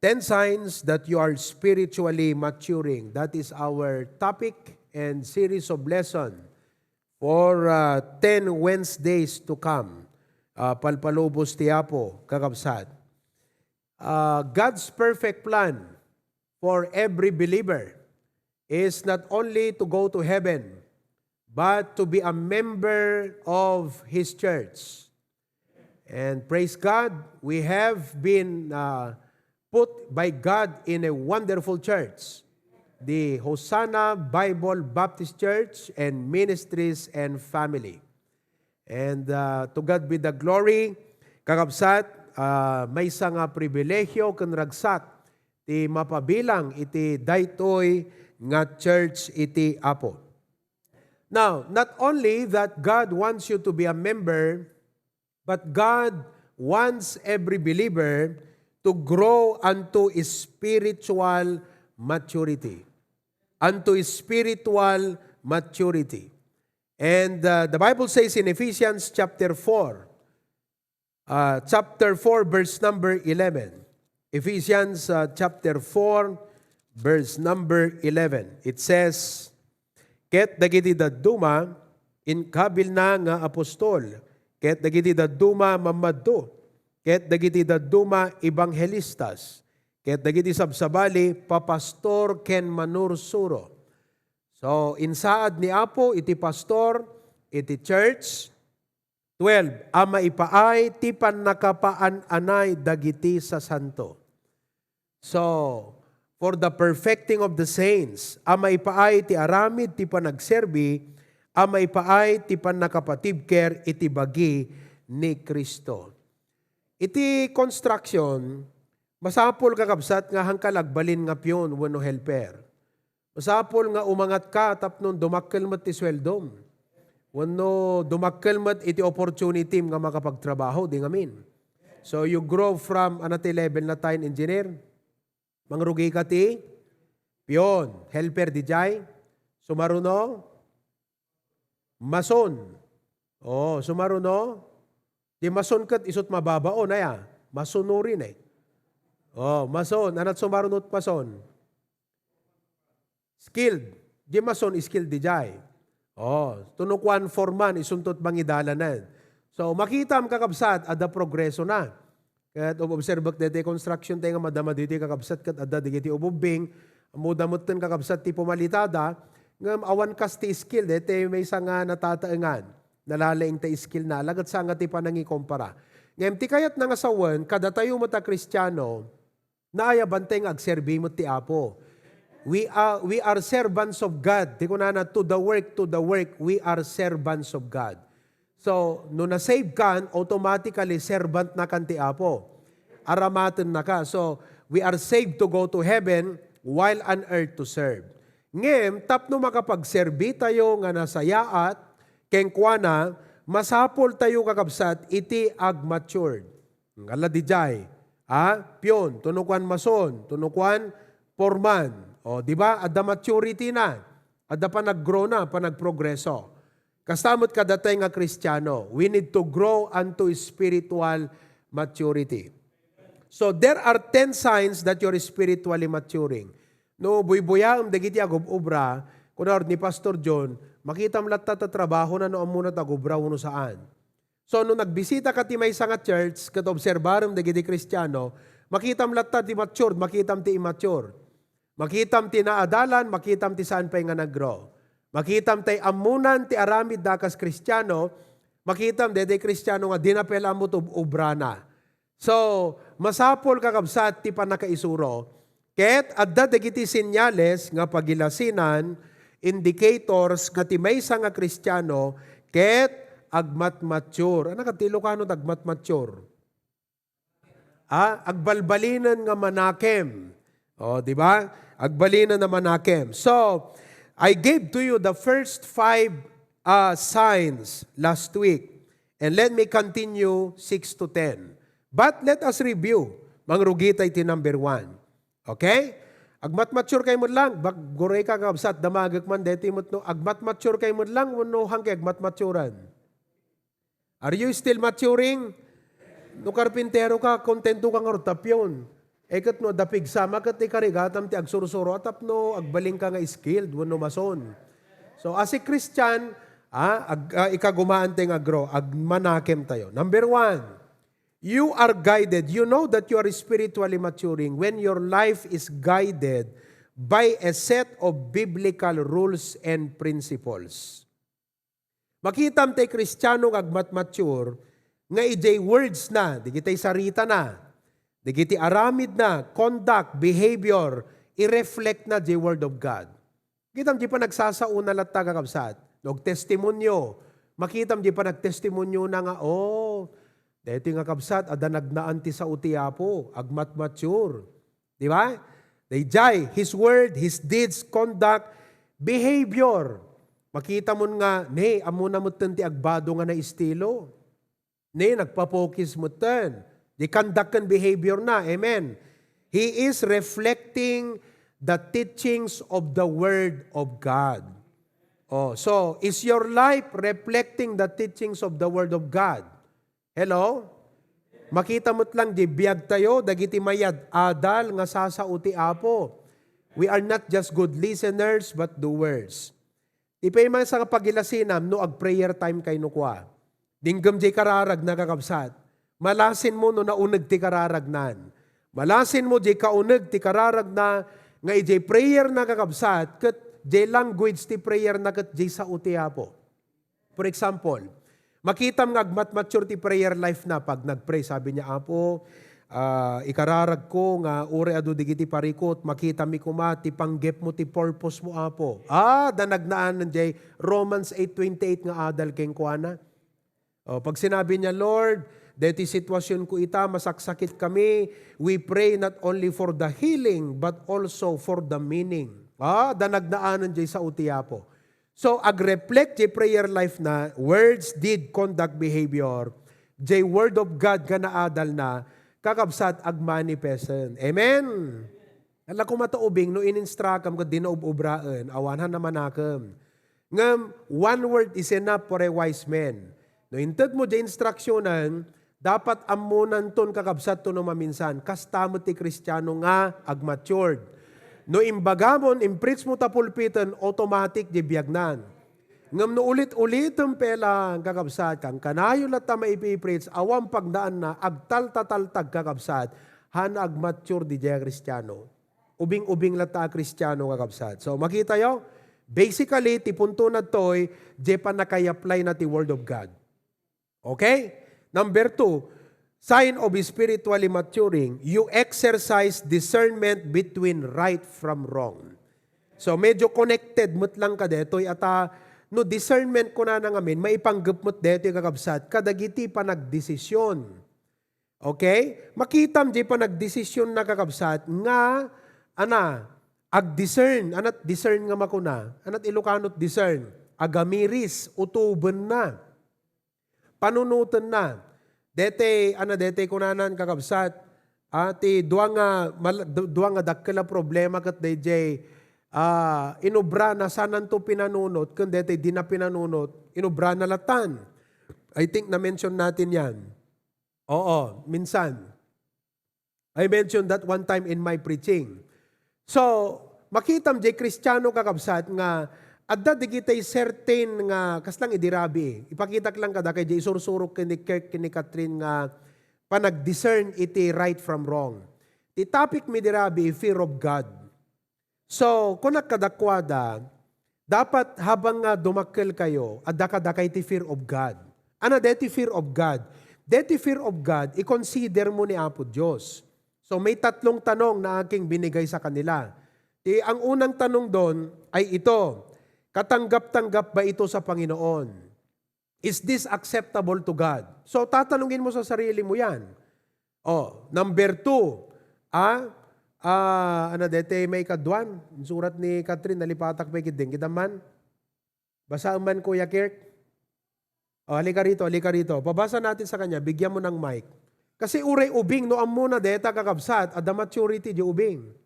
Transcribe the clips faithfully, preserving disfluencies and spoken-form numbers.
Ten signs that you are spiritually maturing. That is our topic and series of lesson for uh, ten Wednesdays to come. Uh, palpalubos ti Apo, kakabsat. Uh, God's perfect plan for every believer is not only to go to heaven, but to be a member of His church. And praise God, we have been uh, put by God in a wonderful church, the Hosanna Bible Baptist Church and Ministries and Family. And uh, to God be the glory, kakabsat, uh, maysa nga pribilehiyo ken ragsak ti mapabilang iti daytoy nga church iti Apo. Now, not only that God wants you to be a member, but God wants every believer to grow unto spiritual maturity. Unto spiritual maturity. And uh, the Bible says in Ephesians chapter four, uh, chapter four, verse number eleven. Ephesians uh, chapter four, verse number eleven. It says, "Ket dagiti dadduma, inkabilna nga apostol, ket dagiti dadduma mammadto, ket dagiti dadduma ebanghelistas, ket dagiti sabsabali, papastor ken manursuro." So, insaad ni Apo iti pastor, iti church, twelve, a maipaay ti pannakapaan-anay dagiti sasanto. So, for the perfecting of the saints, a maipaay ti aramid ti panagserbi, a maipaay ti pannakapatibker iti bagi ni Cristo. Iti construction, masapul, kakabsat, nga hangka la agbalin nga peon wenno helper. Masapul nga umangatka tapno dumakkel met ti sueldom. Wenno dumakkel met iti opportunity nga makapagtrabaho, di ngamin. So you grow from, ano ti level na tayo, engineer? Mangrugi ka ti peon, helper di jay. Sumaruno? Mason. Oh, sumaruno? Di mason ket isut mababaon, aya. Mason uri ne. Oh, mason. Anat sumarunot mason? Skilled. Di mason, skilled di jay. Oh, tuno kuan foreman, isuntot mangidalanan. So, makitam, kakabsat, adda progreso na. Ket ob-, observek daytoy construction tayo nga madama ditoy, kakabsat, ket adda digiti ububbing. Ammoda metten, kakabsat, ti pumalitada, ngem awan kas ti skill, daytoy maysa nga natataengan. Nalalaing ti skill na, alagad saan nga ti panangikompara. Ngem ti kayatna nga sawen, kadatayo met a Kristiano, naayaban tayo nga agserbi met ti Apo. We are, we are servants of God. Ti kunana, "To the work, to the work, we are servants of God." So, no na-save kan, automatically servant na kan ti Apo. Aramaten na ka. So, we are saved to go to heaven while on earth to serve. Ngem, tapno makapagserbi tayo nga nasayaat kenkuana, masapul tayo, kakabsat, iti agmatured. Ngala di jay, a, peon, tuno kuan mason, tuno kuan foreman. O, di ba? Adda maturity na. Adda panaggrow na, panagprogreso. Kasta met kadatay nga Kristiano, we need to grow unto spiritual maturity. So, there are ten signs that you're spiritually maturing. No buybuyaem dagiti agub-obra, kuna ni Pastor John, makitam latta ta trabahona no ammona ta agubra wenno saan. So, no nagbisita ka ti maysa nga church ket obserbarem dagiti Kristiano, makitam latta ti matured, makitam ti immature. Makitam ti naadalan, makitam ti saan pay nga nagro. Makitam tay ammonan ti aramid da kas Kristiano, makitam daytoy Kristiano nga dina pay la ammo ti ob-, obrana. So, masapul, kakabsat, ti pannakaisuro. Ket adda dagiti senyales nga pagilasinan, indicators, nga ti maysa nga Kristiano ket agmatmature. Ano ket ti Ilocano ti agmatmature? Ah, agbalbalinen nga manakem. O, di ba? Agbalinen nga manakem. So, I gave to you the first five, ah, signs last week. And let me continue six to ten. But let us review. Mangrugi tayo ti number one. Okay? Agmatmature kayo met lang. Bag-, guray ka, kabsat, damagek man, deti met no. Agmatmature kayo met lang, wenno hangkay agmatmaturan? Are you still maturing? No karpintero ka, kontento ka nga rod ta peon. Eh, ket no adda pigsama, ket ikarigatam ti agsursuro a tapno agbalinka nga skilled wenno mason. So, as a Christian, ah, ag-, ah, ikagumaan ti nga agro, agmanakem tayo. Number one, you are guided. You know that you are spiritually maturing when your life is guided by a set of biblical rules and principles. Makitam ti Kristiano nga agmatmature nga idiay words na, dagiti sarita na, dagiti aramid na, conduct, behavior, i-reflect na diay Word of God. Kitam diay panagsasaona latta, kakabsat. No agtestimonio, makitam diay panagtestimonio na nga, "Oh, daytoy nga kabsat, adda nagnaan ti sao ti Apo, agmatmature." Di ba? Daydiay, his word, his deeds, conduct, behavior. Makita mo nga, ne, ammona metten ti agbado nga na estilo. Ne, nagpapokis metten. Di conduct ken behavior na. Amen. He is reflecting the teachings of the Word of God. Oh, so, is your life reflecting the teachings of the Word of God? Hello? Makita met lang di biag tayo, dagiti mayad-adal nga sasao ti Apo. We are not just good listeners, but doers. Ti pay maysa nga pagilasinam no ag-prayer time kayno kua. Dinggem diay kararagna, kakabsat. Malasin mo no nauneg ti kararagnan. Malasin mo diay kauneg ti kararagna nga idiay prayer na, kakabsat, ket diay language ti prayer na ket diay sao ti Apo. For example, makitam nga agmatmature ti prayer life na pag nagpray. Sabi niya, "Apo, ah, ikararagko nga uray adu digiti parikut, makitami koma ti panggepmo, ti purpose mo, Apo." Ah, da nagnaan diay Romans eight twenty-eight nga adal kenkuana. Oh, pag sinabi niya, "Lord, deti situasionko ita, masaksakit kami," we pray not only for the healing, but also for the meaning. Ah, da nagnaan diay sao ti Apo. So, ag-reflect diay prayer life na, words, deed, conduct, behavior, diay Word of God nga naadal na, kakabsat, agmanifesten. Amen? Ala, koma ta ubing, no in-instruct-am ket di na ub-ubraen, awan han namanakem. Ngem, one word is enough for a wise man. No inted mo diay instruksionen, dapat ammonanton, kakabsat, no maminsan, kasta met ti Kristiano nga agmatured. No imbagamon, impreach mo ta pulpiten, automatic diay biagnan. Ngem no ulit-ulitem pay lang, kakabsat, kankanayon latta maipipreach, awan pagnaanna, agtaltataltag, kakabsat, han agmature diay Kristiano. Ubing-ubing latta a Kristiano, kakabsat. So, makitayo, basically, ti punto na toy, diay pannakay-apply na ti Word of God. Okay? Number two, sign of spiritually maturing, you exercise discernment between right from wrong. So, medyo connected met lang ka detoy, ata, no discernment kunana ngamin, maipanggep met detoy, kakabsat, kadagiti panagdesisyon. Okay? Makitam diay panagdesisyon na, kakabsat, nga, ana, agdiscern. Anat discern nga makuna? Anat Ilocano ti discern? Agamiris, utoben na. Panunoten na. Dete, ana, dete kunanan, kakabsat, ah, ti dua nga mal-, du-, dua nga dakkel a problema ket daydiay, ah, inubra na sananto pinanunot, ken dete di na pinanunot, inubra na latan. I think na-mention natin yan. Oo, minsan. I mentioned that one time in my preaching. So, makitam diay Kristiano, kakabsat, nga adda digitay certain nga, kas lang idi rabii. Ipakitak lang kada kay diay isursurok ken ni Kirk, ken ni Catherine nga panagdiscern iti right from wrong. Ti topic mi idi rabii, fear of God. So, kunak kadakuada, dapat habang nga dumakkel kayo, adda kadakay ti fear of God. Ana deti fear of God? Deti fear of God, i-consider mo ni Apo Dios. So, may tatlong tanong na aking binigay sa kanila. Ti, ang unang tanong doon ay ito, katanggap-tanggap ba ito sa Panginoon? Is this acceptable to God? So, tatanungin mo sa sarili mo yan. Oh, number two, ah, ah, ano, dete may kaduan? Surat ni Catherine, nalipatak pa ikiding. Kita man? Basaen man, Kuya Kirk. Oh, halika rito, halika rito. Pabasa natin sa kanya, bigyan mo ng mic. Kasi uray ubing, no, ammo na deta, kakabsat, adda maturity di ubing.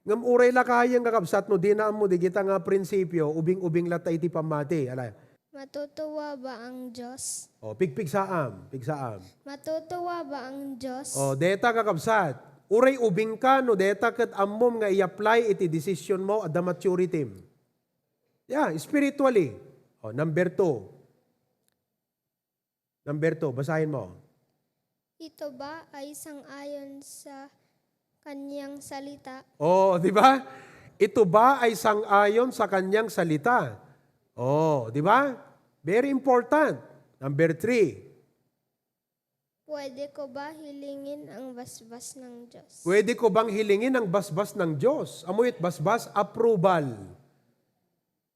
Ngem uray lakayen, kakabsat, no, di na ammo di kita nga prinsipyo, ubing-ubing latta iti pammati. Ala. Matutuwa ba ang Diyos? Oh, pigpigsaam, pigsaam. Matutuwa ba ang Diyos? Oh, deta, kakabsat. Uray ubingka no deta ket ammom nga i-apply iti decision mo, adda maturity. Yeah, spiritually. O, number two. Number two, basahin mo. Ito ba ay sang-ayon sa kanyang salita? Oh, di ba? Ito ba ay sang-ayon sa kanyang salita? Oh, di ba? Very important. Number three. Pwede ko ba hilingin ang basbas ng Diyos? Pwede ko bang hilingin ang basbas ng Diyos? Amoy basbas, approval.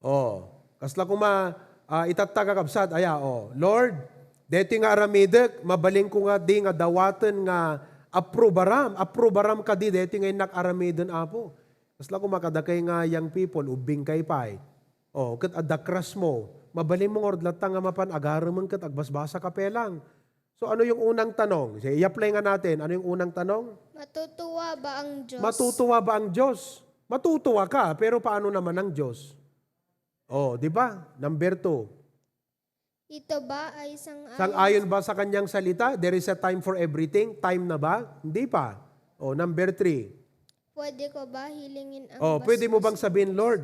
Oh, kasla kuma, ah, itatta, kakabsat, aya, oh, Lord, deti nga aramidek, mabalin ko nga di nga dawaten nga approbaram, approbaram kadi deti nga innak aramiden, Apo. Kasla kuma kadakay nga young people, ubbing kay pay. Oh, ket adda crush mo, mabalin mo nga urod latta nga mapan agaremen ket agbasbasa ka pelang. So, ano yung unang tanong? Sige, i-apply nga natin. Ano yung unang tanong? Matutuwa ba ang Diyos? Matutuwa ba ang Diyos? Matutuwa ka, pero paano naman ang Diyos? Oh, di ba? Number two. Ito ba ay sang-ayon? Sang-ayon ba sa kanyang salita? There is a time for everything. Time na ba? Hindi pa. Oh, number three. Pwede ko ba hilingin ang Oh, pwede mo bang basbas ng sabihin, Diyos? Lord,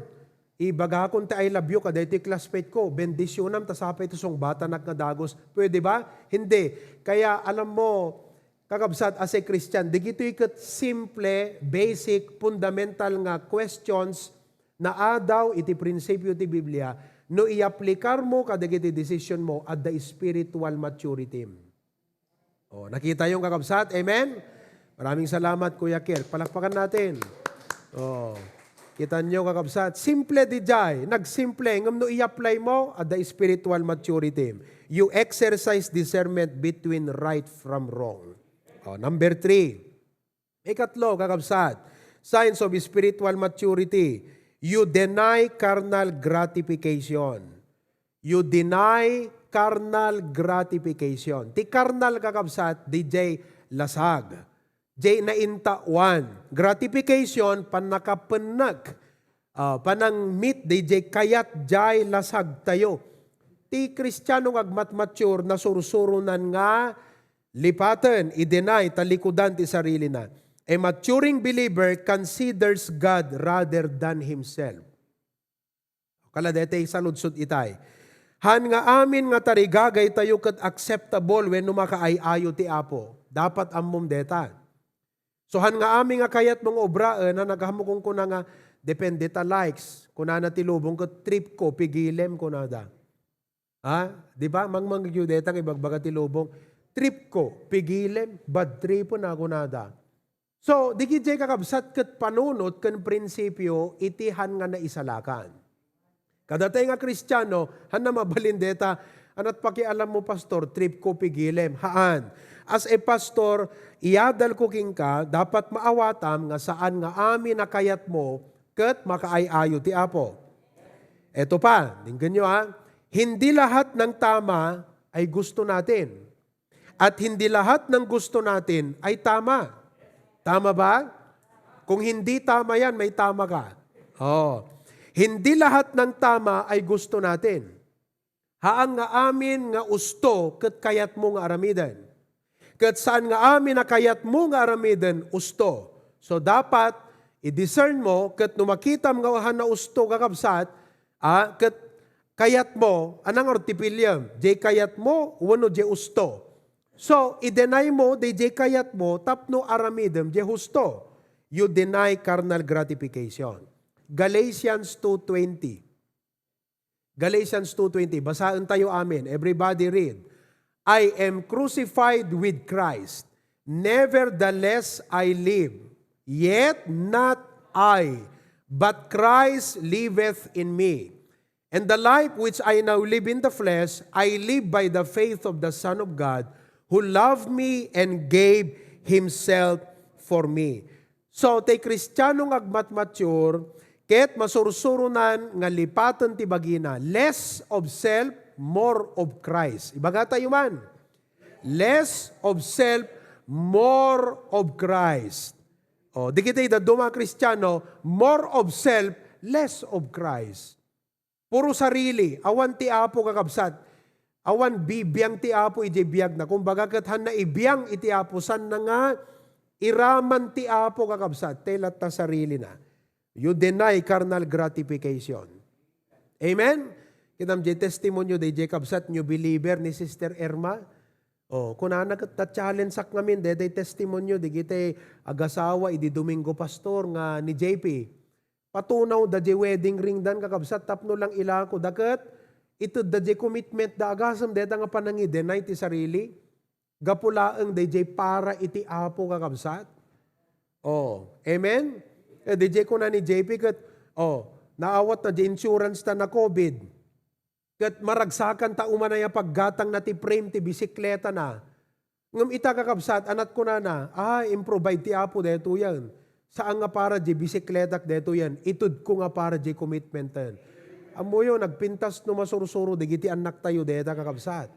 ibagakon ti I love you kadaytoy classmate ko, bendisyonam ta sapay ti sungbatanak nga dagus. Pwede ba? Hindi. Kaya alam mo, kakabsat, as a Christian, digitoy ket simple, basic, fundamental nga questions naadaw iti prinsipio ti Biblia, no iaplikar mo kadagiti decision mo, adda spiritual maturity. Oh, nakita yung, kakabsat? Amen? Maraming salamat, Kuya Kirk. Palakpakan natin. Oh, kita nyo, kakabsat? Simple di jay. Nagsimple. Ngem no i-apply mo, adda spiritual maturity. You exercise discernment between right from wrong. Oh, number three. Ikatlo, kakabsat, signs of spiritual maturity. You deny carnal gratification. You deny carnal gratification. Ti carnal, kakabsat, di jay lasag. Jay naintawan. Gratification, pannakapennek. Ah, panang-meet, di jay kayat, jay lasag tayo. Ti Kristiano nga agmatmature, nasursuronan nga lipaten, i-deny, talikudan ti sarilina. A maturing believer considers God rather than himself. Kala daytoy saludsod itay. Han nga amin nga tarigagaytayo ket acceptable wenno makaay-ayo ti Apo. Dapat ammom deta. So, han nga amin nga kayatmo nga obraen, han naghammo kunkuna nga, depende ta likes. Kunana ti lubong ket trip ko, pigilem, kunada. Ha? Di ba? Mangmanggiw detang ibagbaga ti lubong. Trip ko, pigilem, bad trip na, kunada. So, di gid jay kakabsat ket panunot ken prinsipio iti han nga naisalakan. Kadatay nga Kristiano, han na mabalin deta, anat pakialam mo, pastor, trip ko, pigilem. Haan. As a pastor, iyadal ko kenka, dapat maawatam nga saan nga amin a kayatmo ket makaay-ayo ti Apo. Eto pa, dinggenyo ha, hindi lahat ng tama ay gusto natin. At hindi lahat ng gusto natin ay tama. Tama ba? Kung hindi tama yan, may tama ka. Oh. Hindi lahat ng tama ay gusto natin. Haan nga amin nga usto ket kayatmo nga aramiden. Ket saan nga amin a kayatmo nga aramiden usto. So, dapat i-discern mo ket no makitam nga han na usto, kakabsat, ah, ket kayatmo, anang artipiliam, jay kayatmo wenno jay usto. So, i-deny mo dayjay kayatmo tapno aramidem jay husto. You deny carnal gratification. Galatians two twenty. Galatians two twenty. Basaen tayo, amen. Everybody read. "I am crucified with Christ. Nevertheless I live. Yet not I, but Christ liveth in me. And the life which I now live in the flesh, I live by the faith of the Son of God, who loved me and gave himself for me." So, tay Kristiano nga agmatmature, ket masursuronan nga lipaten ti bagina, less of self, more of Christ. Ibaga tayo man, less of self, more of Christ. O, di kita idaduma a Kristiano, more of self, less of Christ. Puro sarili, awan ti Apo, kakabsat. Awan bibiang ti Apo iti biagna. Kumbaga, ket han na ibiang iti Apo, san na nga Iraman ti Apo, kakabsat, tay latta sarilina. You deny carnal gratification. Amen? Kitam, diay testimonio, diay kabsat, new believer ni Sister Irma. Oh, kunana ket, ta-challenge-ak ngamin, daytoy testimonio, digiti agasawa, idi Domingo Pastor nga ni J P. Patunawda diay wedding ring dan, kakabsat, tapno lang ilako da ket itedda diay commitment da agasem, dayta nga panangi-deny ti sarili. Gapu laeng daydiay para iti Apo, kakabsat. Oh, amen? Eh, daydiay kuna ni J P ket, oh, naawat na di insurance ta na COVID. Ket maragsakan ta umanay a paggatang na ti frame ti bisikleta na. Ngem ita, kakabsat, anat kunana, ah, improvide ti Apo daytoyen. Saan nga para di bisikletak daytoyen, itedko nga para di commitmenten. Ammoyo, nagpintas no masursuro digiti annaktayo dayta, kakabsat.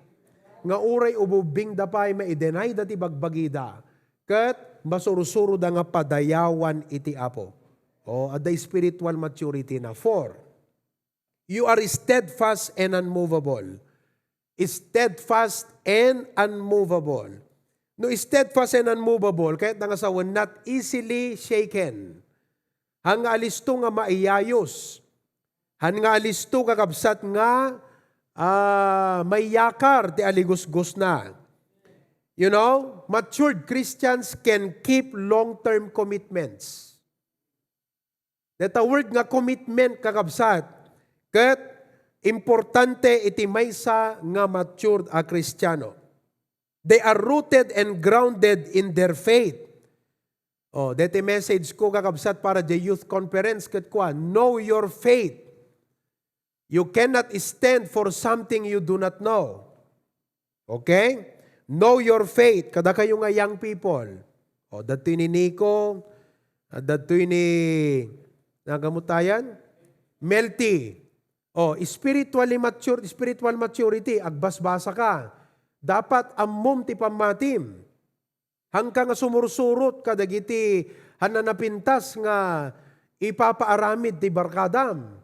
Nga uray ububbingda pay, maidenayda ti bagbagida, ket masursuroda nga padayawan iti Apo. O, adda spiritual maturity na. Four, you are steadfast and unmovable. Steadfast and unmovable. No steadfast and unmovable, kayatna nga sawen, not easily shaken. Haan nga alisto nga maiyayos. Haan nga alisto, kakabsat, nga, ah, maiyakar ti aligusgosna. You know, matured Christians can keep long-term commitments. Deta word nga commitment, kakabsat, ket importante iti maysa nga matured a Kristiano. They are rooted and grounded in their faith. Oh, deti message ko, kakabsat, para the youth conference, ket kua, know your faith. You cannot stand for something you do not know. Okay? Know your faith. Kadakayo nga young people. O, datoy ni Nico, ah, datoy ni, nagamutayan? Melty. O, spiritually mature, spiritual maturity, agbasbasa ka. Dapat ammom ti pammatim. Haanka nga sumursurot kadagiti haan a napintas nga ipapaaramid ti barkadam.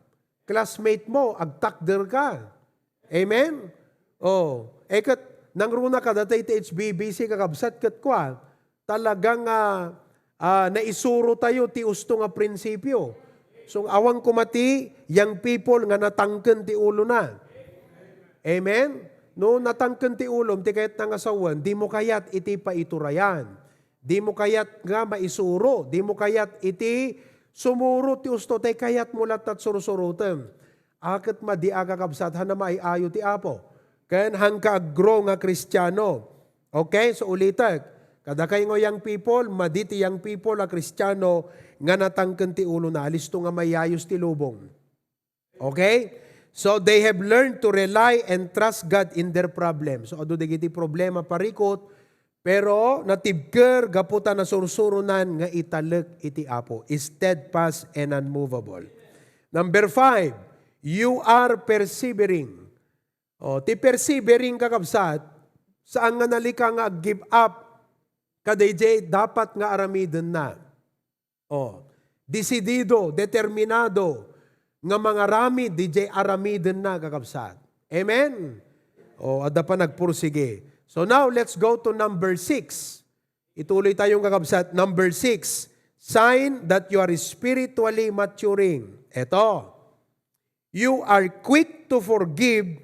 Classmate mo, agtakder ka. Amen? Oh, eh, ket nangruna ka dayta iti H B B C, kakabsat, ket kua, talaga nga, ah, naisuro tayo ti usto nga prinsipio. So, awan koma ti young people nga natangken ti ulona. Amen? No natangken ti ulom, ti kayatna nga sawen, dimo kayat iti paiturayan. Dimo kayat nga maisuro. Dimo kayat iti sumuro ti usto, tay kayatmo lattat sursurotem. Aket madi a, kakabsat, haan a maay-ayo ti Apo. Ken haanka aggrow nga Kristiano. Okay? So, ulitek. Kadakayo nga young people, madi ti young people a Kristiano nga natangken ti ulona. Alisto nga mayayos ti lubong. Okay? So, they have learned to rely and trust God in their problems. So, adu dagiti problema, parikot, pero natibker gapu ta nasursuronan nga italek iti Apo. Steadfast and unmovable. Number five, you are persevering. O, ti persevering, kakabsat, saan nga nalika nga ag-give up kadaydiay dapat nga aramidenna. O, desidido, determinado nga mangaramid didiay aramidenna, kakabsat. Amen? O, adda pa nagpursige. So now, let's go to number six. Ituloy tayong, kakabsat. Number six, sign that you are spiritually maturing. Eto, you are quick to forgive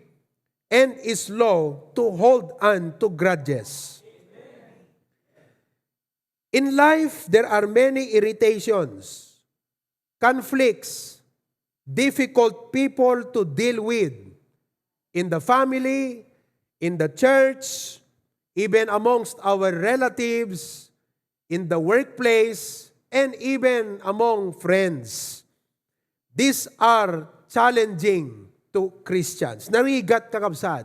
and slow to hold on to grudges. In life, there are many irritations, conflicts, difficult people to deal with in the family, in the church, even amongst our relatives, in the workplace, and even among friends. These are challenging to Christians. Narigat, kakabsat,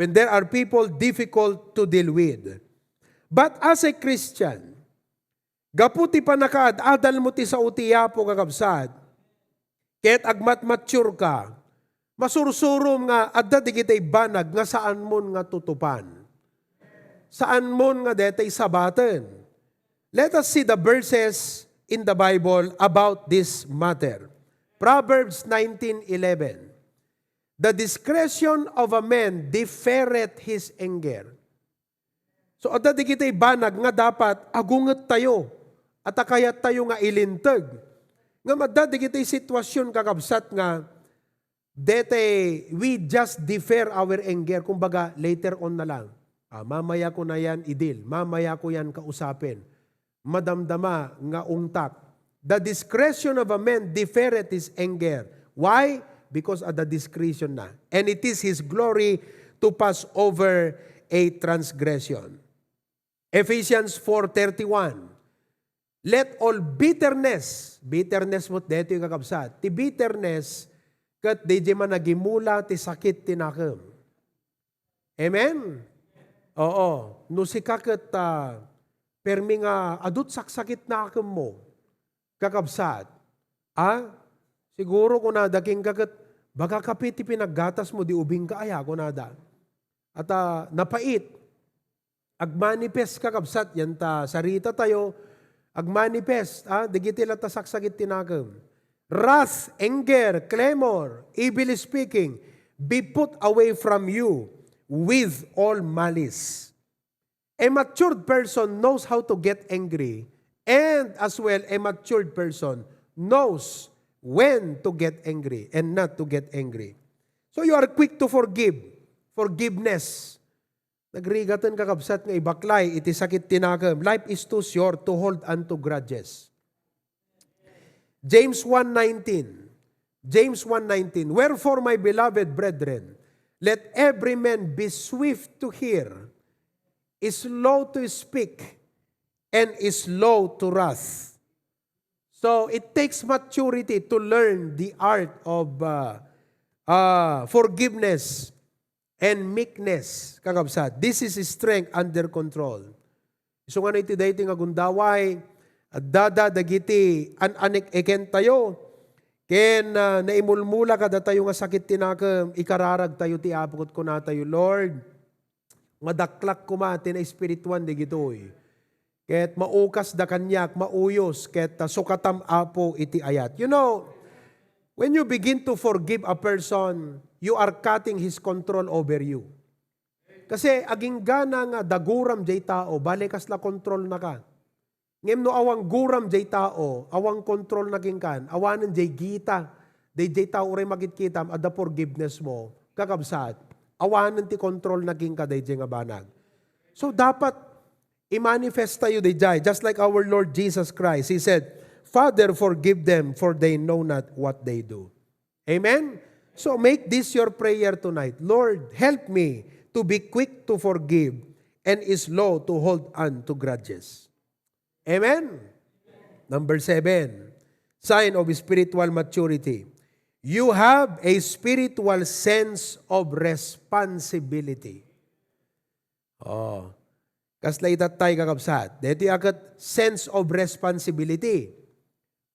when there are people difficult to deal with. But as a Christian, gapu ti pannakaad-adalmo ti sao ti Apo, kakabsat, ket agmatmature ka, masursurom nga adda dagiti banag nga saanmon nga tutupan. Saanmon nga detay sabaten. Let us see the verses in the Bible about this matter. Proverbs nineteen eleven. "The discretion of a man deferreth his anger." So, adda digiti banag nga dapat agunget tayo, a ta kayat tayo nga ilinteg. Nga madda digiti sitwasyon, kakabsat, nga dete, we just defer our anger. Kumbaga, later on na lang. Ah, mamaya ko na yan idil. Mamaya ko yan kausapin. Madamdama nga ungtak. The discretion of a man defereth his anger. Why? Because of the discretion na. And it is his glory to pass over a transgression. Ephesians four thirty-one. Let all bitterness, bitterness met daytoy, kakabsat. Ti bitterness, ket daydiay managimula ti sakit ti nakem. Amen? Oo. No sika ket, ah, permi nga adut saksakit nakemmo, kakabsat. Ah? Siguro kunada kenka ket, "Baga kape ti pinaggatasmo, di ubingka aya?" kunada. At, ah, napait. Agmanifest, kakabsat, yan ta sarita tayo. Agmanifest, ah, dagiti latta saksakit ti nakem. Wrath, anger, clamor, evil speaking, be put away from you with all malice. A matured person knows how to get angry, and as well, a matured person knows when to get angry and not to get angry. So you are quick to forgive. Forgiveness. Nagrigaten, kakabsat, nga ibaklay iti sakit ti nakem. Life is too short to hold on to grudges. James one nineteen. James one nineteen. Wherefore, my beloved brethren, let every man be swift to hear, slow to speak, and slow to wrath. So, it takes maturity to learn the art of, uh, uh, forgiveness and meekness, kakabsat. This is strength under control. Isu nga no iti daytoy nga gundaway, addada dagiti an-anek-eken tayo, ken, ah, naimulmula kadatayo nga sakit ti nakem, ikararag tayo ti Apo ket kuna tayo, "Lord, madaklak koma ti naespirituan dagitoy. Ket maukasda kaniak, mauyos, ket, ah, sukatam, Apo, iti ayat." You know, when you begin to forgive a person, you are cutting his control over you. Kasi aginggana nga daguram jay tao, bale kasla kontrolnaka. Ngem no awan guram jay tao, awan kontrolna kenka, awanen jay gita, dayjay tao uray makitkitam, adda forgiveness mo, kakabsat, awanen ti kontrolna kenka dayjay nga banag. So, dapat i-manifest tayo dayjay, just like our Lord Jesus Christ. He said, "Father, forgive them, for they know not what they do." Amen? So make this your prayer tonight. "Lord, help me to be quick to forgive and slow to hold on to grudges." Amen? Number seven, sign of spiritual maturity. You have a spiritual sense of responsibility. Oh. Kasla itattay, kakabsat. Daytoy a ket sense of responsibility.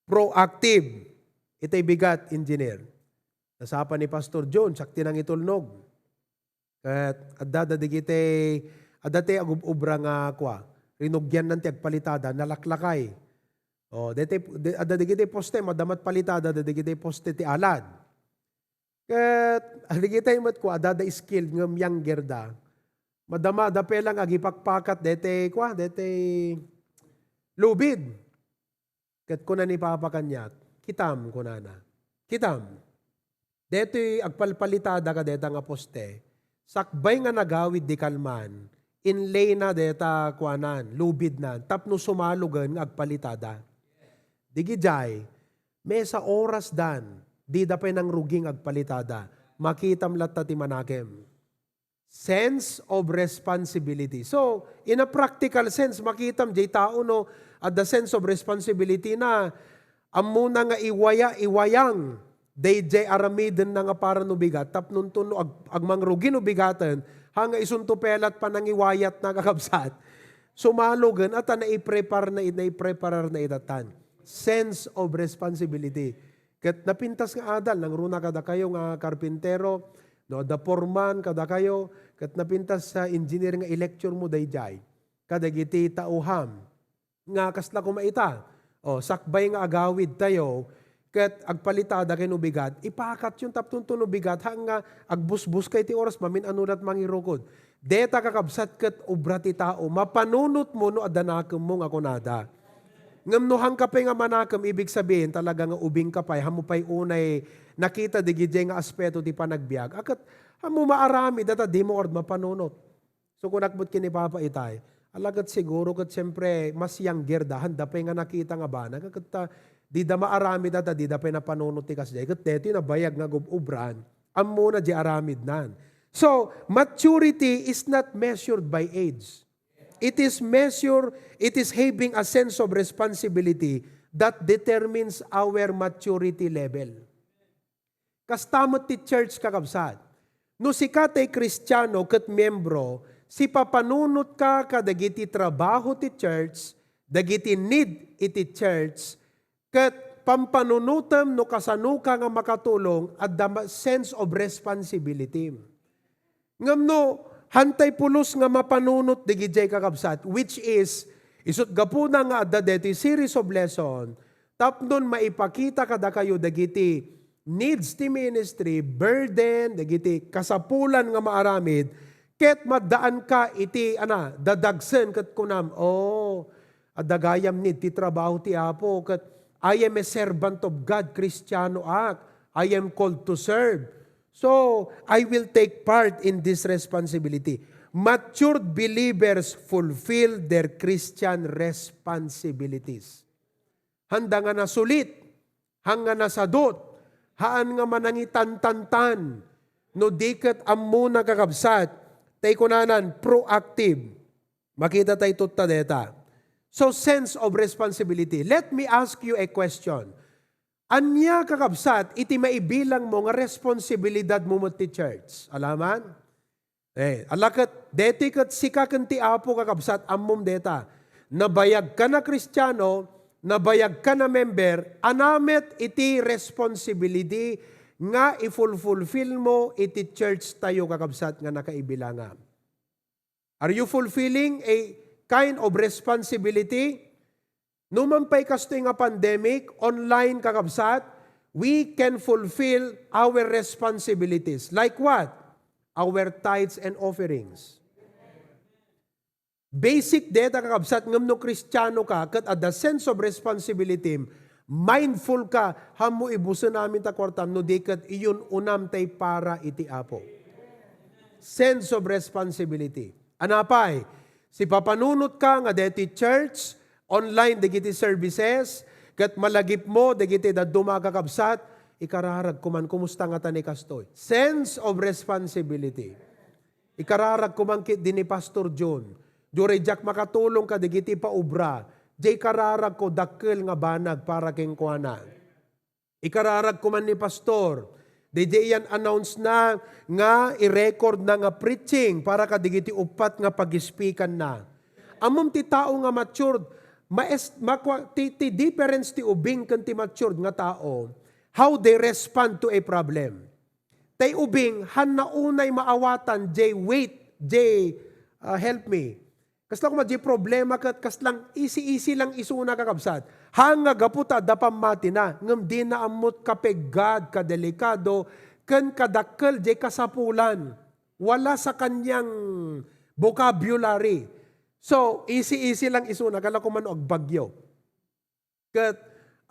Proactive. Itay bigat, engineer. Nasapa ni Pastor John, siak ti nangitulnog. Ket adda dagiti, adda ti agub-ubra nga, kua, rinugiannan ti agpalitada, nalaklakay. Oh, daytoy, di-, adda dagiti poste, madama ti palitada, adda dagiti poste ti alad. Ket, adda dagiti met, kua, adda da skill ngem younger da. Madama da pay lang agipakpakat daytoy, kua, daytoy lubid. Ket kuna ni Papa kaniak, "Kitam," kunana. "Kitam. Daytoy agpalpalitada kadayta nga poste, sakbay nga nagawid di kalman, inlayna dayta kuanan, lubidnan, tapno sumalogen nga agpalitada." Digidiay, mesa oras dan, dida pay nangrugi nga agpalitada. Makitam latta ti manakem. Sense of responsibility. So, in a practical sense, makitam jay tao no adda sense of responsibility na ammona nga iwaya, iwayang dayjay aramidenna nga para no bigat, tapno no ag-, agmangrugi no bigaten, ha nga isunto pay lat panangiwayatna, kakabsat. Sumalogen, ata naipreparna it-, naiprepararna itatan. Sense of responsibility. Ket napintas nga adal, nangruna kadakayo nga karpintero, no, adda foreman kadakayo, ket napintas sa engineer nga i-lecture mo daydiay. Kadagiti tauham, nga kasla koma ita, o, sakbay nga agawid tayo, ket agpalitada ken no bigat, ipakatyon tapno no bigat, ha nga agbusbus kay ti oras, mamin-ano lat mangirukod. Deta, kakabsat, ket obra ti tao. Mapanunotmo no adda nakemmo nga kunada. Ngem no haanka pay nga manakem, ibig sabihin talaga nga ubingka pay, haanmo pay unay nakita dagidiay nga aspeto ti panagbiag. A ket haanmo maaramid, ta dimo ngarud mapanunot. So, kunak met ken ni Papa Itay, ala ket siguro ket siempre mas younger da, haanda pay nga nakita nga banag, ket ta, dida maaramid, ta dida pay napanunot ti kasdiay. Ket daytoy nabayag nga gub-obran, ammona diay aramidnan. So, maturity is not measured by age. It is measured, it is having a sense of responsibility that determines our maturity level. Kasta met ti church, kakabsat. No sika tay Kristiano ket miembro, sipapanunotka kadagiti trabaho ti church, dagiti need iti church, ket pampanunotem no kasanoka nga makatulong, adda ma-, sense of responsibility. Ngem no, haantay pulos nga mapanunot dagidiay, kakabsat, which is, isut' gapuna nga adda daytoy series of lesson, tapnon maipakita kadakayo dagiti needs ti ministry, burden, dagiti kasapulan nga maaramid, ket maddaanka iti, ana, dadagsen ket kunam, "Oh, adda gayam need ti trabaho ti Apo, ket I am a servant of God, Kristianoak, I am called to serve. So, I will take part in this responsibility." Matured believers fulfill their Christian responsibilities. Haanda nga nasulit, haan nga nasadut, haan nga manangitantantan, no di ket ammona, kakabsat, tay kunanan, proactive. Makita tay tutta deta. So, sense of responsibility. Let me ask you a question. Ania, kakabsat, iti maibilangmo nga responsibilidadmo met ti church? Alaman? Eh, ala ket, deti ket sika ken ti Apo, kakabsat, ammom deta. Nabayagka na Kristiano, nabayagka na member, ania met iti responsibility nga ifulfulfilmo iti church tayo, kakabsat, nga nakaibilangam? Are you fulfilling a kind of responsibility? No man pay kastoy nga pandemic, online, kakabsat, we can fulfill our responsibilities. Like what? Our tithes and offerings. Basic deta, kakabsat, ngem no Kristiano ka, ket adda sense of responsibility, mindful ka, haanmo ibusen amin ta kuartam, no di ket iyun-unam tay para iti Apo. Sense of responsibility. Ania pay, sipapanunotka nga deti church, online dagiti services, ket malagipmo dagiti dadduma a kakabsat, ikararagko man, kumusta ngata ni kastoy? Sense of responsibility. Ikararagko man ketdi ni Pastor John. Uray diak makatulong kadagiti paubra, diay ikararagko dakkel nga banag para kenkuana. Ikararagko man ni Pastor, daydiay iyan-announce na nga i-record na nga preaching para kadagiti uppat nga pag-speakanna. Ammom ti tao nga matured, maes-, makua-, ti, ti difference ti ubing ken ti matured nga tao, how they respond to a problem. Tay ubing, haanna unay maawatan, diay wait, diay, ah, help me. Kasla koma diay problema ket kaslang easy-easy lang isuna, kakabsat. Haan nga gapu ta adda pammatina, ngem dina ammo ti kapeggad, kadelikado, ken kadakkel diay kasapulan. Wala sa kanyang vocabulary. So, easy-easy lang isuna, kasla koma no agbagyo. Ket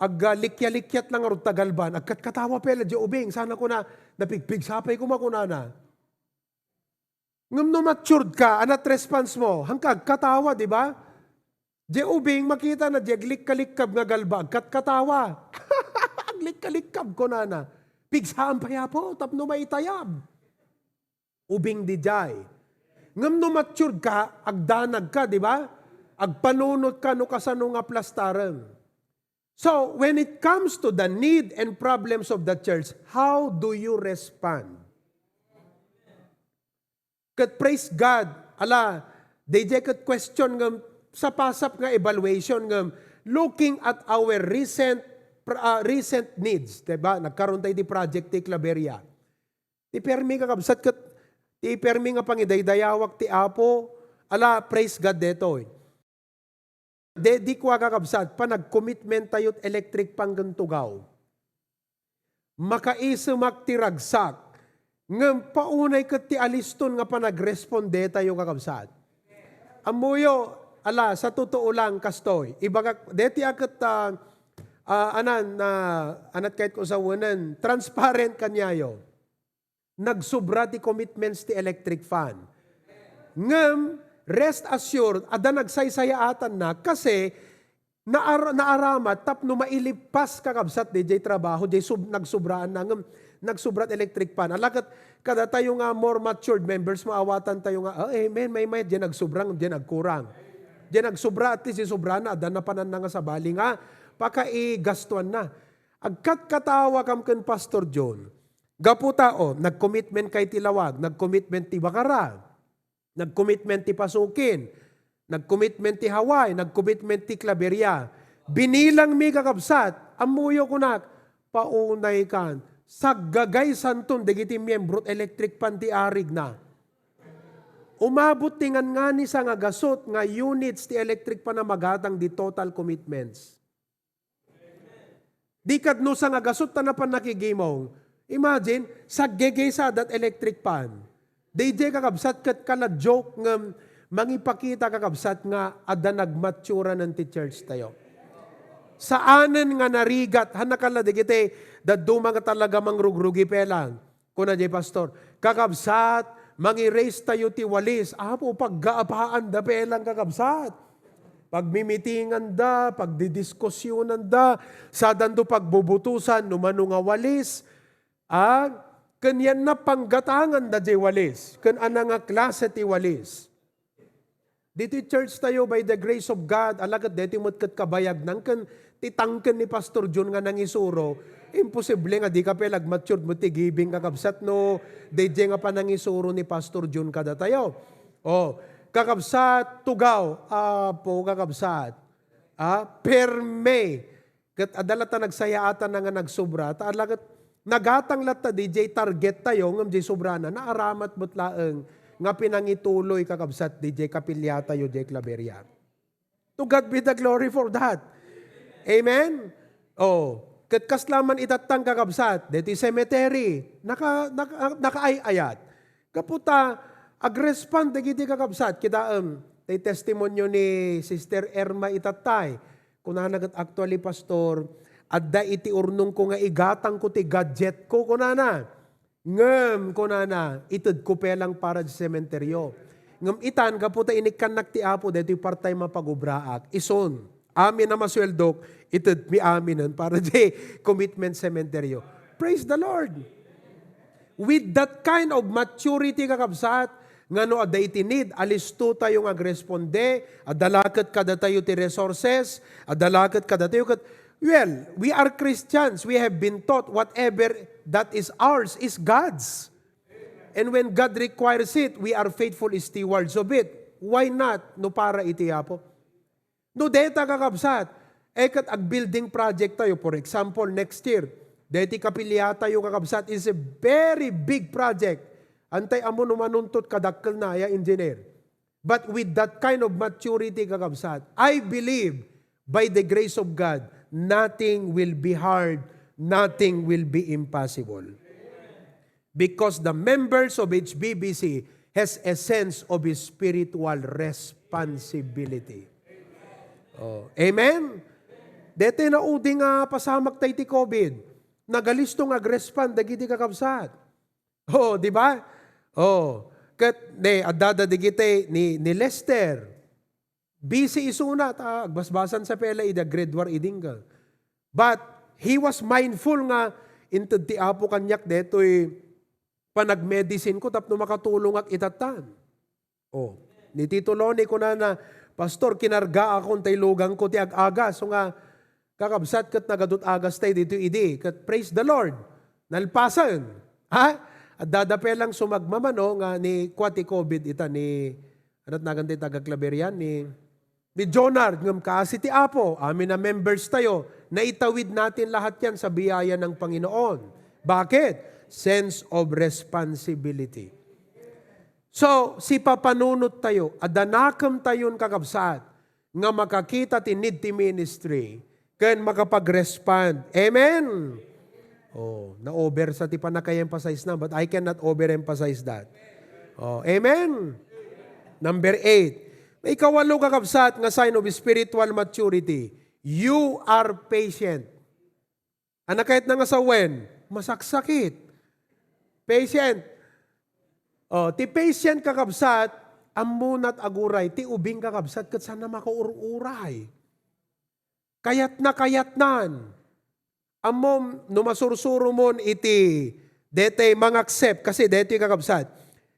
aglikya-likyat lang ngarud ta galban, agkatkatawa pay la diay ubing, sana kuna, "Napigpigsa pay koma," kunana. Ngem no matured ka, ania ti response mo? Haanka agkatawa, di ba? Diay ubing, makitana diay aglikka-likkab nga galba, agkatkatawa. "Aglikka-likkab," kunana. "Pigsam pay, Apo, tapno maitayab." Ubing diay. Ngem no matured ka, agdanag ka, di ba? Agpanunot ka no kasano nga plastarem. So, when it comes to the need and problems of the church, how do you respond? Ket praise God, ala, daydiay ket question ngem sapasap nga evaluation ngem looking at our recent, pr-, ah, recent needs, di ba? Nagkaroon tayo di project ti Claveria. Ti permi, kakabsat, ket ti permi nga pangidaydayawak ti Apo, ala, praise God detoy. Di, di kua, kakabsat, panagcommitment tayo ti electric pan ken tugaw. Makaisemak ti ragsak, Ngem paunay ket ti aliston nga panagrespondetayo, kakabsat. Ammoyo, ala, sa totoo lang, kastoy. Ibagak, deti a ket, ah, ah, anan, ah, anat kayat ko sawenen, transparent kaniayo. Nagsubra ti commitments ti electric fund. Ngem, rest assured, adda nagsaysayaatanna kasi naar-, naaramat tapno mailipas, kakabsat, diay trabaho, diay sub-, nagsubraanna, ngem nagsubra ti electric fund. Ala ket kadatayo nga more matured members, maawatantayo nga, "Ah, amen, may, may, diay nagsubra, diay nagkurang." Diay nagsubra, at least, diay subrana, adda napananna nga sabali nga pakaigastuanna. Agkatkatawa kam ken Pastor John. Gapu ta, oh, nag-commitment kay ti lawag, nag-commitment ti bakara, nag-commitment ti pasukin, nag-commitment ti haway, nag-commitment ti klaberia. Binilangmi, kakabsat, ammoyo kunak, paunay kan, saggagaysanton dagiti miyembro ti electric fund ti arigna. Umabot ti ngannganisa nga gasut nga units ti electric fund a magatang di total commitments. Di ket no sangagasut ta napan nakigimong. Imagine, saggegesa dat electric fund. Daydiay, kakabsat, ket kala joke ngem mangipakita, kakabsat, nga adda nagmaturanen ti church tayo. Saanen nga narigat, han nakala dagiti dadduma nga talaga mangrugrugi pelang. Kuna diay pastor, "Kakabsat, mangi-raise tayo ti walis." Apo, paggaapaanda pelang, kakabsat. Pagmimitinganda, pagdidiskusyonanda, sadanto pagbubutusan no mano nga walis. Ah, ken yan na panggatanganda diay walis. Ken ana nga klase ti walis. Ditoy church tayo, by the grace of God, ala ket daytoy met ket kabayagnan ken ti tangken ni Pastor John nga nangisuro, imposible nga di ka pay agmatured met ti giving, kakabsat, no daydiay nga panangisuro ni Pastor John kadatayo. Oh, kakabsat, tugaw, Apo, kakabsat. Ah, perme. Ket adda latta nagsayaatanna nga nagsobra, ta ala ket nagatang latta diay target tayo, ngem diay sobrana, naaramat met laeng nga pinangituloy, kakabsat, diay kapilya tayo diay Claveria. To God be the glory for that. Amen? Oh, ket kasla man itattan, kakabsat, daytoy cemetery, naka-, naka-, nakaay-ayat. Gapu ta, agrespond dagiti kakabsat, kitaem, tay testimonio ni Sister Irma itattay. Kunana ket, "Actually, Pastor, adda iti urnongko nga igatangko ti gadgetko," kunana. "Ngem," kunana, "itedko pelang para di sementeryo. Ngem itan, gapu ta inikkannak ti Apo, daytoy part-time a pagubraak. Isun, amin a masueldok, itedmi aminen para di commitment sementeryo." Praise the Lord! With that kind of maturity, kakabsat, nga no adda iti need, alisto tayo nga agresponde, adda la ket kadatayo ti resources, adda la ket kadatayo ket, well, we are Christians, we have been taught whatever that is ours is God's. And when God requires it, we are faithful stewards of it. Why not? No para iti Apo. No deta, kakabsat, eh, ket ag-building project tayo, for example, next year, deti kapilya tayo, kakabsat, is a very big project. Antay ammo no manuntot kadakkel na aya engineer. But with that kind of maturity, kakabsat, I believe, by the grace of God, nothing will be hard, nothing will be impossible. Because the members of H B B C has a sense of spiritual responsibility. Oh, amen? Dete na udi nga pasamak tay ti covid. Nagalisto nga agrespond dagiti kakabsat. Oh, di ba? Oh, ket ne, adda dagiti ni, ni Lester. Busy isuna, ta agbasbasan sa pela ida grade war idingga. But he was mindful nga inted ti Apo kaniak detoy panagmedicine ko tapno makatulongak itattan. Oh, ni Tito Loni kunana, "Pastor, kinargaakon tay luganko ti ag-agas." So nga, kakabsat, ket nagadut agas tay ditoy idi. Ket praise the Lord. Nalpasen. Ha? Adda da pelang sumagmamano nga ni kua ti covid ita ni, anat nagan ti taga Claveria, ni, ni Jonard, ngem kaasi ti Apo, amin a members tayo, naitawid natin lahat yan sa biyaya ng Panginoon. Bakit? Sense of responsibility. So, sipapanunot tayo, adda nakem tayon, kakabsat, nga makakita ti need ti ministry, ken makapag-respond. Amen? Oh, na-over sa ti panaka-emphasize na, but I cannot overemphasize that. Oh, amen? Number eight. Maikawalo, kakabsat, nga sign of spiritual maturity. You are patient. Ania kayatna nga sawen? Masaksakit. Patient. Oh, ti patient, kakabsat, ammonat aguray, ti ubing, kakabsat, ket saan a makaur-uray. Kayatna, kayatnan. Ammom, no masursuromon iti, detoy mangaccept, kasi detoy, kakabsat,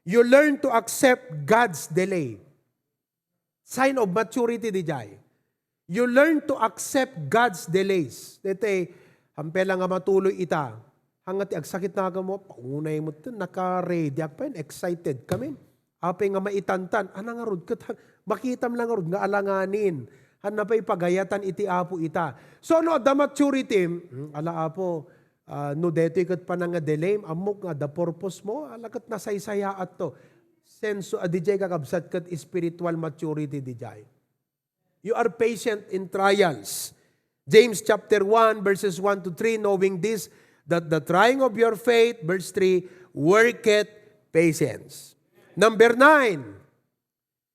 you learn to accept God's delay. Sign of maturity, dijay. You learn to accept God's delays. Detoy, hampela nga matuloy ita. Hanga ti agsakit na agamo, paunay mo, naka-ready ak pa yun, excited kami. Apay nga maitantan, ana ngarud, ket, makitam lang ngarud nga alanganin. Hanna pay pagayatan iti Apo ita. So, no, adda maturity, "Hmm, ala, Apo, ah, no detoy ket pananga-delay, ammok nga adda purpose mo, ala ket nasaysayaat to." Senso, ah, dijay, kakabsat, ket spiritual maturity dijay. You are patient in trials. James chapter one, verses one to three, "Knowing this, that the trying of your faith," verse three, "worketh patience." Number nine,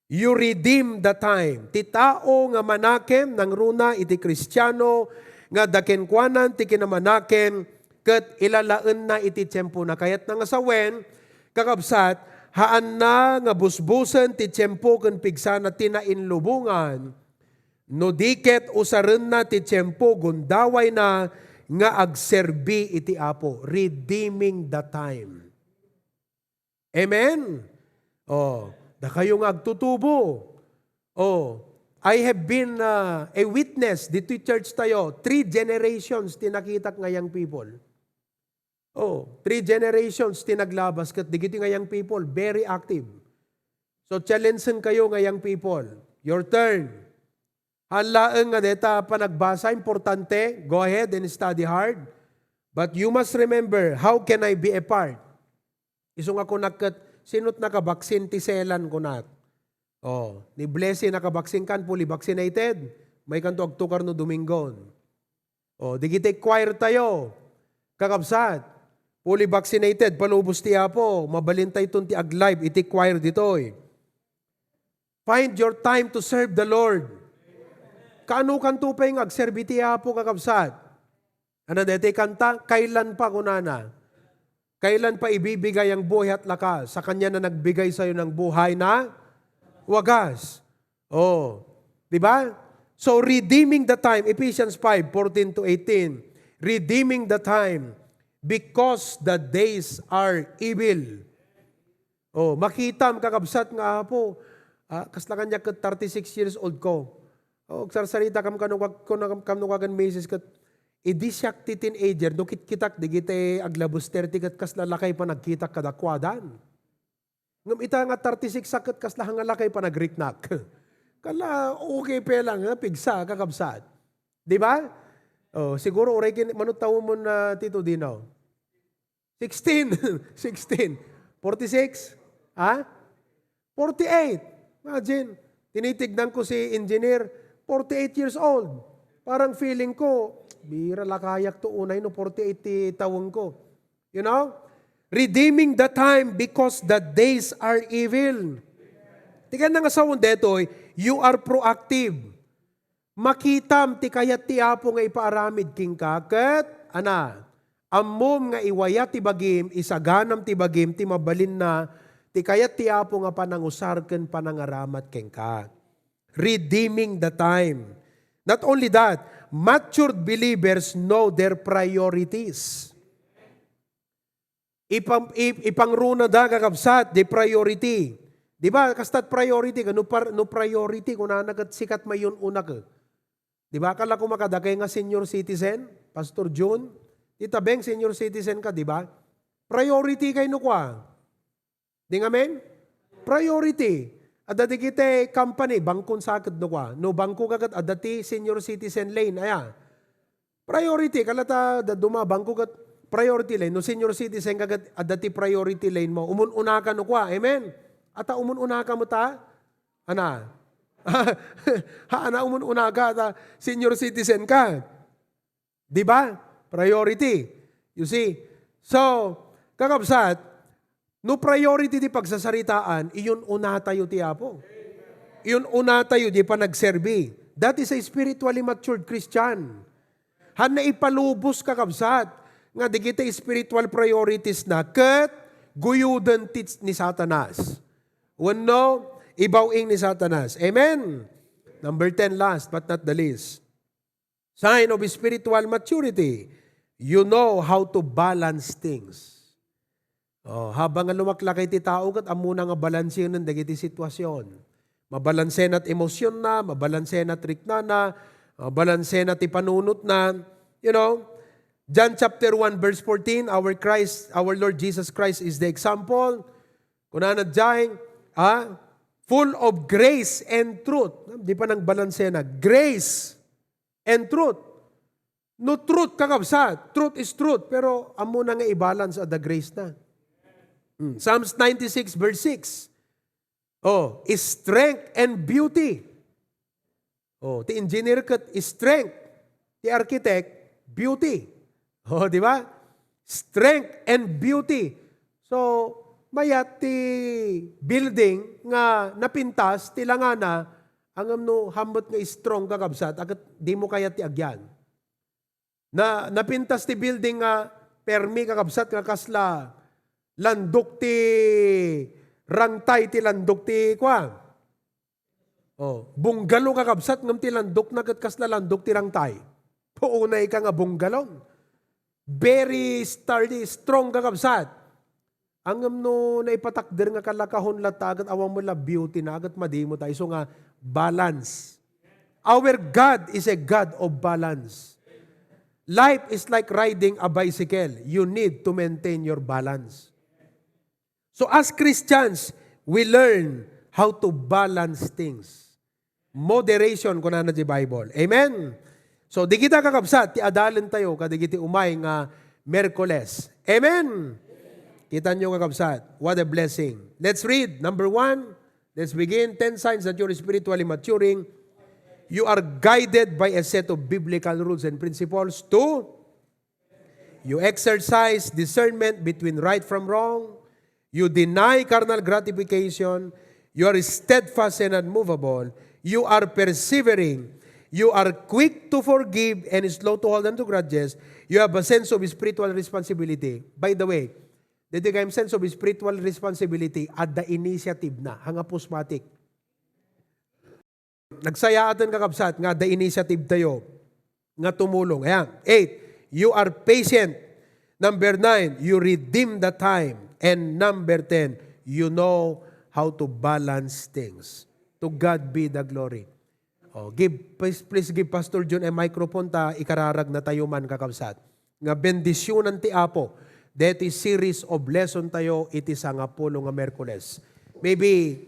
you redeem the time. Ti tao nga manakem, nangruna iti Kristiano, nga adda kenkuana ti kinamanakem, ket ilalaenna iti tiempona. Kayatna nga sawen, kakabsat, haanna nga busbusen ti tiempo ken pigsana ti nainlubongan. No di ket usarenna ti tiempo, gundawayna nga agserbi iti Apo, redeeming the time. Amen? Oh, dakayo nga agtutubo. Oh, I have been, uh, a witness ditoy church tayo. Three generations ti nakitak nga young people. Oh, three generations ti naglabas ket dagiti nga young people, very active. So, challenge-en kayo nga young people. Your turn. Haan laeng nga deta panagbasa, importante, go ahead and study hard. But you must remember, "How can I be a part?" Isu nga kunak ket, "Sino't nakabaksin ti selan?" kunak. Oh, ni Blessy, nakabaksin kan, fully vaccinated. Maykanto agtukar no Domingon. Oh, digiti choir tayo, kakabsat. Fully vaccinated, palubos ti Apo. Mabalintayton ti ag-live iti choir ditoy. Find your time to serve the Lord. Kaano kanto pay nga agserbi ti Apo, kakabsat? Ano deti kanta? "Kailan pa," kunana. "Kailan pa ibibigay ang buhay at lakas sa kanya na nagbigay sa'yo ng buhay na wagas?" Oh, di ba? So, redeeming the time, Ephesians five fourteen to eighteen. Redeeming the time because the days are evil. Oh, makitam, kakabsat, nga, "Apo, ah, kasla kaniak ket thirty-six years old ko." Oh, agsarsarita kam kano, kano, kano kagan misis ket, "Idi siak ti teenager, no kitkitak digiti aglabus thirty ket kasla lakay panagkitak kadakuadan. Ngem ita nga thirty-six ak ket kasla nga lakay panagriknak." Kala, okay pa lang, ha, pigsa, kakabsat. Di ba? Oh, siguro uray kin-, mano taon mo na, Tito Dino? Sixteen. Sixteen. Forty-six? Ha? Forty-eight. Imagine, tinitignan ko si engineer, forty-eight years old. Parang feeling ko, "Bira, lakayak to unay no forty-eight ti tawen ko." You know? Redeeming the time because the days are evil. Ti kayatna nga sawen detoy, you are proactive. Makitam ti kayat ti Apo nga ipaaramid kenka, ket, ana, ammom nga iwaya ti bagim, isaganam ti bagim, ti mabalinna, ti kayat ti Apo nga panangusar ken panangaramat kenka. Redeeming the time. Not only that, matured believers know their priorities. Ipam-, ip-, ipangruna da, kakabsat, the priority. Di ba? Kastat priority ka, no par-, no priority, kunana ket sikat mayun-unak. Di ba? Kala ko makadakay nga senior citizen, Pastor Jun. Tita Beng, senior citizen ka, di ba? Priority kay no kua. Di nga amen? Priority. Adda digiti company, bangkon sakit no kua. No bangko ka ket adda ti senior citizen lane, aya. Priority, kalata da-, duma bangko ket priority lane. No senior citizen ka ket adda ti priority lane mo. Umun-unaka no kua. Amen? Ata umun-unaka mo ta? Ana. Ha, ana umun-unaka ta senior citizen ka. Di ba? Priority. You see? So, kakabsat, no priority ti pagsasaritaan, iyun-unatayo ti Apo. Iyun-unatayo di panagserbi. That is a spiritually matured Christian. Hanna ipalubos, kakabsat, nga dagiti spiritual priorities na ket guyuden ti, ni Satanas. Wenno, ibaw-ing ni Satanas. Amen? Number ten, last but not the least. Sign of spiritual maturity. You know how to balance things. Oh, habang nga lumaklakay ti tao, ket ammona nga balansienen dagiti sitwasyon. Mabalansena ti emosionna, mabalansena ti riknana, mabalansena ti panunotna. You know, John chapter one verse fourteen, our Christ, our Lord Jesus Christ is the example. Kunana diay, ah, full of grace and truth. Di pa nang balansena. Grace and truth. No truth, kakabsat. Truth is truth. Pero ammona nga i-balance a the grace na. Hmm. Psalms ninety-six verse six. Oh, strength and beauty. Oh, ti engineer ket strength. Ti architect, beauty. Oh, di ba? Strength and beauty. So, mayat ti building nga napintas, ti langana, ngem no hammet nga strong, kakabsat, a ket dimo kayat ti agyan. Na, napintas ti building nga permi, kakabsat, nga kasla landok ti rangtay, ti landok ti kua. Oh, bungalow, kakabsat, ngem ti landokna ket kasla landok ti rangtay. Puonay ka nga bungalow. Very sturdy, strong, kakabsat. Ngem no naipatakder nga kalakahon latta, ket awan met la beauty na, ket madimo ta. Isu nga balance. Our God is a God of balance. Life is like riding a bicycle. You need to maintain your balance. So as Christians, we learn how to balance things. Moderation, kunana ti Bible. Amen? So, di kita, kakabsat, ti adalen tayo, kadagiti umay nga Miyerkules. Amen? Kita nyo, kakabsat, what a blessing. Let's read. Number one, let's begin. Ten signs that you're spiritually maturing. You are guided by a set of biblical rules and principles. Two, you exercise discernment between right from wrong. You deny carnal gratification. You are steadfast and unmovable. You are persevering. You are quick to forgive and slow to hold on to grudges. You have a sense of spiritual responsibility. By the way, the time sense of spiritual responsibility, adda initiative na, hanga pusmatik. Nagsayaaten, kakabsat, nga adda initiative tayo nga tumulong. Ayan. Eight, you are patient. Number nine, you redeem the time. And number ten, you know how to balance things. To God be the glory. Oh, give, please, please give Pastor John a microphone ta ikararag na tayo man, kakabsat. Nga bendisyunan ti Apo. Deti series of lesson tayo iti sangapulo nga Miyerkules. Maybe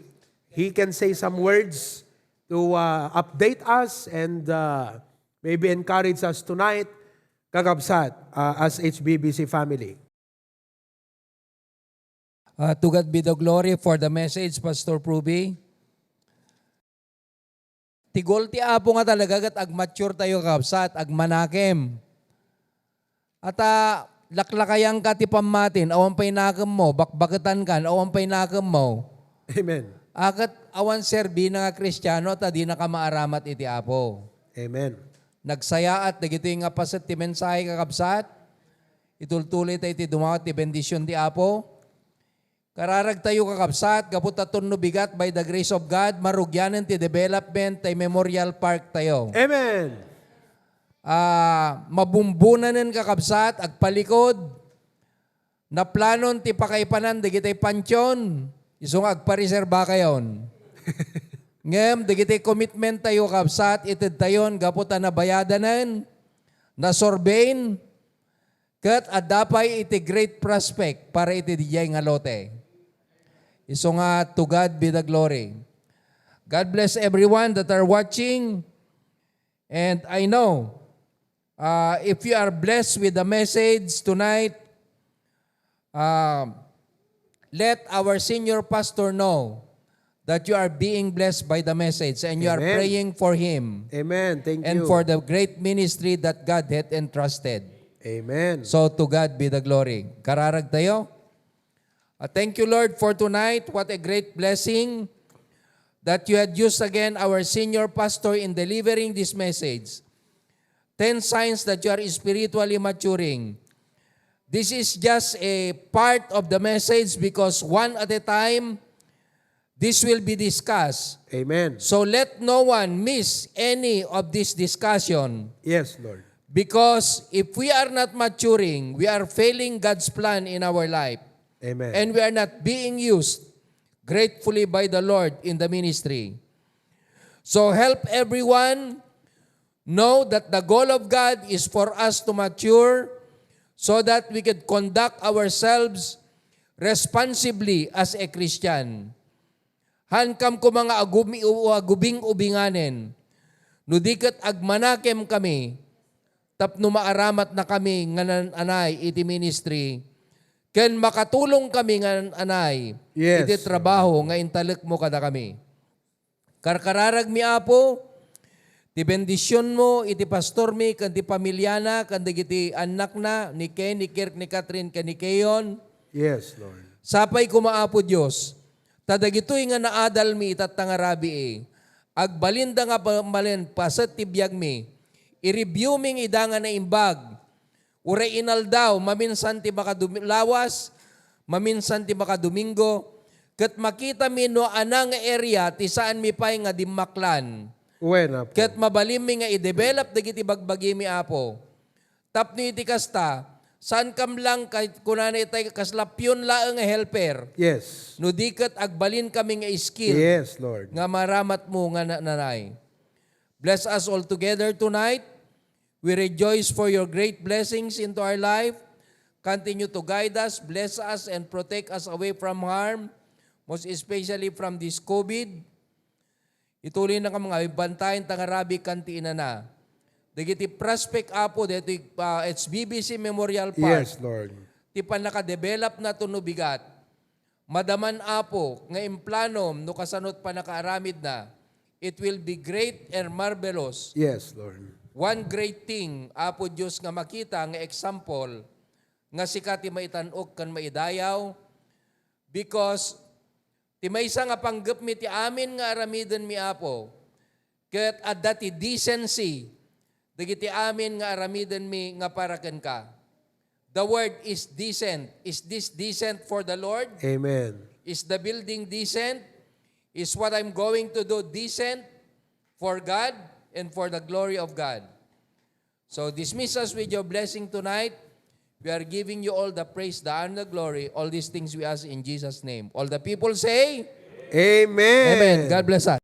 he can say some words to, uh, update us and, uh, maybe encourage us tonight, kakabsat, uh, as H B B C family. Uh, to God be the glory for the message, Pastor Pruby. Ti goal ti Apo nga talaga ket agmature tayo, kakabsat, agmanakem. Ata, laklakayanka ti pammatin, awan pay nakemmo, bakbaketankan, awan pay nakemmo. Amen. A ket awan serbina nga Kristiano ta dinaka maaramat iti Apo. Amen. Nagsayaat dagitoy nga paset ti mensahe, kakabsat. Itultuloy tayo iti dumawat ti bendision ti Apo. Kararag tayo, kakabsat, gapu ta tunno bigat, by the grace of God, marugianen ti development tay Memorial Park tayo. Amen. Ah, mabumbunanen, kakabsat, agpalikod. Naplanon ti pakaipanan dagitay pantion, isu nga agpareserba kayon. Ngem dagitay commitment tayo, kakabsat, ited tayon gapu ta nabayadanen, nasurveyen, ket adda pay iti great prospect para iti diay nga lote. Isu nga, to God be the glory. God bless everyone that are watching. And I know, uh, if you are blessed with the message tonight, uh, let our senior pastor know that you are being blessed by the message and you are, amen, praying for him. Amen. Thank you. And for the great ministry that God hath entrusted. Amen. So to God be the glory. Kararag tayo. Uh, thank you, Lord, for tonight. What a great blessing that you had used again our senior pastor in delivering this message. Ten signs that you are spiritually maturing. This is just a part of the message because one at a time, this will be discussed. Amen. So let no one miss any of this discussion. Yes, Lord. Because if we are not maturing, we are failing God's plan in our life. Amen. And we are not being used gratefully by the Lord in the ministry. So help everyone know that the goal of God is for us to mature so that we could conduct ourselves responsibly as a Christian. Hankam koma nga agumi-, agubing-ubinganen, no di ket agmanakem kami, tapno maaramat na kami nga nan-anay iti ministry, ken makatulong kami nga nan-anay Yes. iti trabaho nga intalekmo kadakami. Karkararagmi, Apo, ti bendisionmo iti pastormi ken ti pamiliana ken dagiti annakna, ni Ken, ni Kirk, ni Catherine, ken ni Keon. Yes, Lord. Sapay koma, Apo Dios, ta dagitoy nga naadalmi itatta nga rabii, agbalinda nga pa-, malen paset ti biagmi. I-reviewmi nga ida nga naimbag, uray inaldaw, maminsan ti makadumi-, lawas, maminsan ti makadomingo, ket makitami no ana nga area ti saanmi pay nga dimmaklan. Wen, Apo. Ket mabalinmi nga i-develop dagiti bagbagimi, Apo. Tapno iti kasta, saankam lang kay kunana itay kasla pion laeng nga helper. Yes. No di ket agbalinkami nga skill Yes, Lord. nga maramatmo nga na-, nanay. Bless us all together tonight. We rejoice for your great blessings into our life. Continue to guide us, bless us, and protect us away from harm, most especially from this COVID. Ituloy na kami nga ibantayan ta nga rabii kanti inana. Dagiti prospect, Apo, dito, ah, H B B C Memorial Park. Yes, Lord. Ti pannakadevelop na to no bigat. Madaman, Apo, nga implanom no kasanot pannakaaramid na. It will be great and marvelous. Yes, Lord. One great thing, Apo Dios, nga makita nga example nga sika ti maitan-ok ken maidayaw, because ti maysa nga panggepmi ti amin nga aramidenmi, Apo, ket adda ti decency dagiti amin nga aramidenmi nga para kenka. The word is decent. Is this decent for the Lord? Amen. Is the building decent? Is what I'm going to do decent for God and for the glory of God? So dismiss us with your blessing tonight. We are giving you all the praise, the honor, the glory. All these things we ask in Jesus' name. All the people say, Amen. Amen. God bless us.